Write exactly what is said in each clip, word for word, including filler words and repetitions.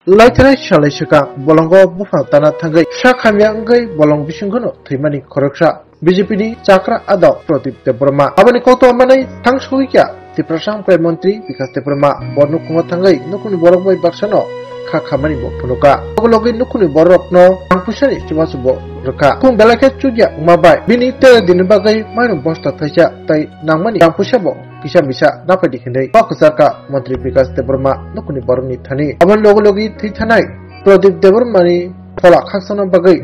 Laithrai salai swkang bolongo buphang tana thangwi sak hamya wngwi bolong bisingono thwimani khoroksa B J P ni chakra adok Pradip Debbarma. Aboni koktwma manwi thang sogwi kha Tiprasa Hamkrai Montri Bikas Debbarma. Bo nukhungo thangwi nukhungni borok bai baksano kha khamani bo phunuka. Logi logi nukhungni borokno rang puisani chubachu bo rwkha. Khum belai khe chukya wngma bai bini tere dini bagwi mairum bosta thaisa tai nangmani rang puisa bo kisa misa naphai di hinwi kok kwchar kha Montri Bikas Debbarma nukhungni borokni thani. Aboni logi logi thwi thanai Pradip Debbarmani phola khakchangna bagwi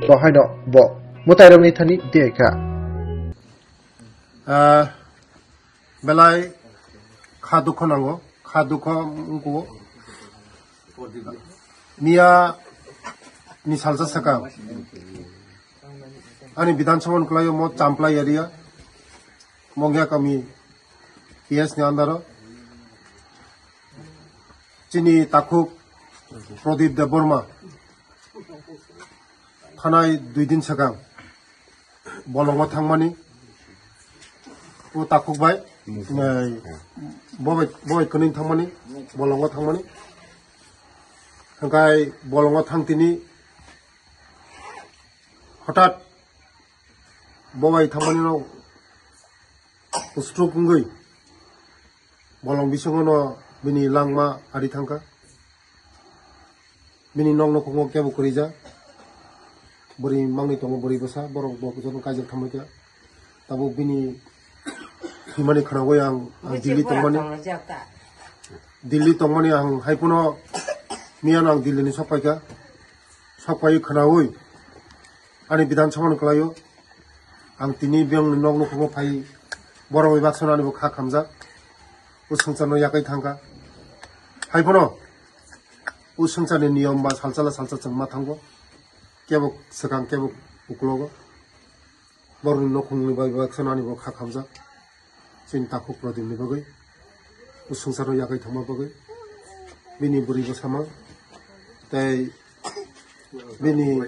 bo haino bo mwtairokni thani diyaikha. Ah, belai kha dukho nango, kha dukho wngkho. Miya ni salsa sakang ani Bidhan Sabha ni kwlaio mo Champlai area, Mongya kami P S ni andaro chini takhuk Pradip Debbarma thanai dui din sakang bolongo thangmani, o takhuk bai, eh, bo bai, bo bai kwnwi thangmani, bolongo thangmani. Hwnkhe bolongo thang tini hothat bo bai thangmani no stroke wngwi bolong bisingo no bini langma ari thangkha. Bini nok nukhungo kebo kwrwi ja. Bwrwi mangni tongo, bwrwi bwsa, borok bo jotono kaijak thamwi kha. Tabuk bini himani khwnawi ang, ang Delhi tongmani. Delhi tongmani ang hai phano miyano ang Delhi ni sok paikha. Sok paiwi khwnawi ani Bidhan Sabha ni kwlaio. Ang tini biyang ni nok nukhungo phai borok bai baksa nani bo kha khamjak. O swngcharno yakai thangkha. Hai phano o swngcharni niyom ba salsala salsa chwng ma thango. Kebo swkang kebo uklogo. Borokni nukhungni bai baksa nani bo kha khamjak. Chini takhuk Pradip ni bagwi. O swngcharno yakai thangma bagwi. Bini bwrwi bwsama. Tei bini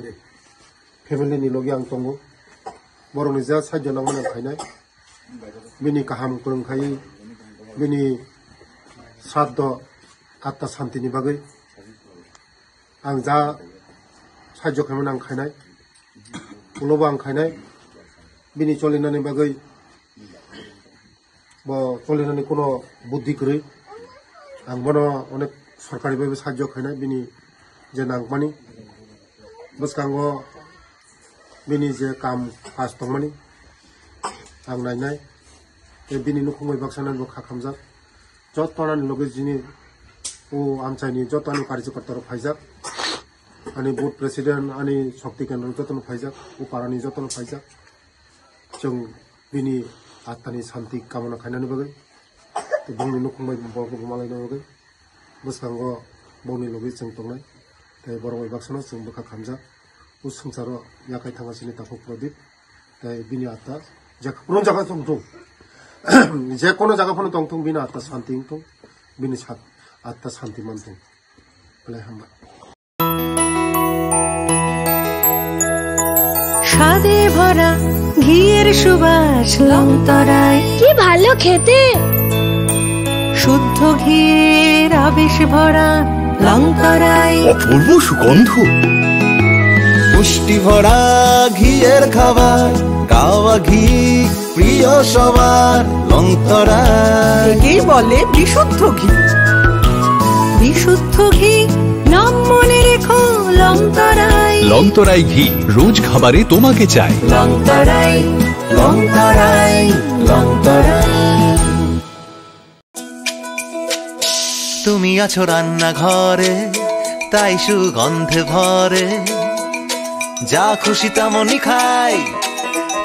family ni logi ang tongo. Borokni ja sahajyo nangmani ang khainai. Bini kaham kwrwng khai bini sraddho atta santini bagwi ang ja sahajyo khaimani ang khainai. Ulobo ang khainai. Bini cholinani bagwi bo cholinani kuno buddhi kwrwi. Ang bono onek sorkari bai bo sahajyo khainai bini je nangmani. Bwskango bini je kam kaj tongmani ang nainai. Tei bini nukhung bai baksa nani bo kha khamjak. Joto ani loge jini o amchaini joto ani karjokorta rok phaijak. Ani booth president, ani shokti kendro jotono phaijak. O parani jotono phaijak. Chwng bini attani santi kamona khainani bagwi, tei bongni nukhung bai borokno bo malaina bagwi, bwskango bongni logi chwng tongnai, tei borok bai baksano chwng bwkha khamjak. O swngcharo yakai thangma chini takhuk Pradip, tei bini atta je kwbangma jaga tongthung, je kono jaga phano tongthung, bini atta santi wngthung, bini sat-, atta santi manthung. Belai hambai. স্বাদে ভরা ঘিয়ের সুবাস লংতরায়। কি ভালো খেতে। শুদ্ধ ঘিয়ের আবেশ ভরা লংতরায়। অপূর্ব সুগন্ধ। পুষ্টি ভরা ঘিয়ের খাবার, গাওয়া ঘি প্রিয় সবার লংতরায়। একেই বলে বিশুদ্ধ ঘি। বিশুদ্ধ ঘি নাম মনে রেখো লংতরায়। লংতরায় ঘি রোজ খাবারে তোমাকে চাই। লংতরায়, লংতরায়, লংতরায়। তুমি আছো রান্নাঘরে, তাই সুগন্ধে ভরে। যা খুশি তেমনই খাই,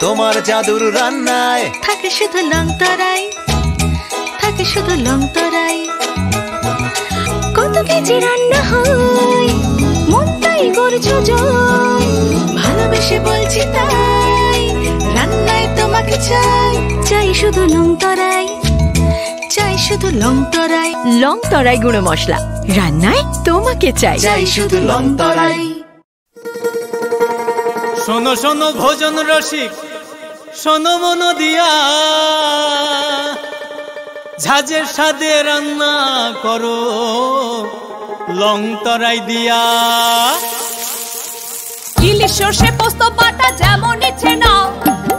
তোমার জাদুর রান্নায়। থাকে শুধু লংতরাই, থাকে শুধু লংতরাই। কত কেজি রান্না হয়, মনটাই করছো জয়। ভালোবেসে বলছি তাই, রান্নায় তোমাকে চাই, চাই শুধু লংতরাই। চাই শুধু লংতরাই। লংতরাই গুঁড়ো মশলা, রান্নায় তোমাকে চাই। চাই শুধু লংতরাই। শোনো শোনো ভোজন রসিক, শোনো মন দিয়া, ঝাঁঝের স্বাদে রান্না করো। লং তরাই দিয়া। ইলিশ সর্ষে পোস্ত বাটা যেমন ইচ্ছে নাও,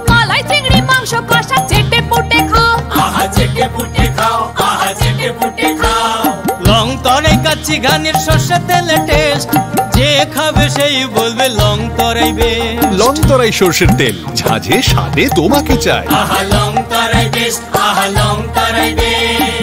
মালাই চিংড়ি মাংস কষা চেটে পুটে খাও। আহা চেটে পুটে খাও, আহা চেটে পুটে খাও। লং তরাই কাচ্চি ঘানির সর্ষে তেলে টেস্ট, যে খাবে সেই বলবে লং তরাই বেস্ট। লং তরাই সর্ষের তেল, ঝাঁঝে স্বাদে তোমাকে চাই। আহা লং তরাই বেস্ট, আহা লং তরাই বেস্ট।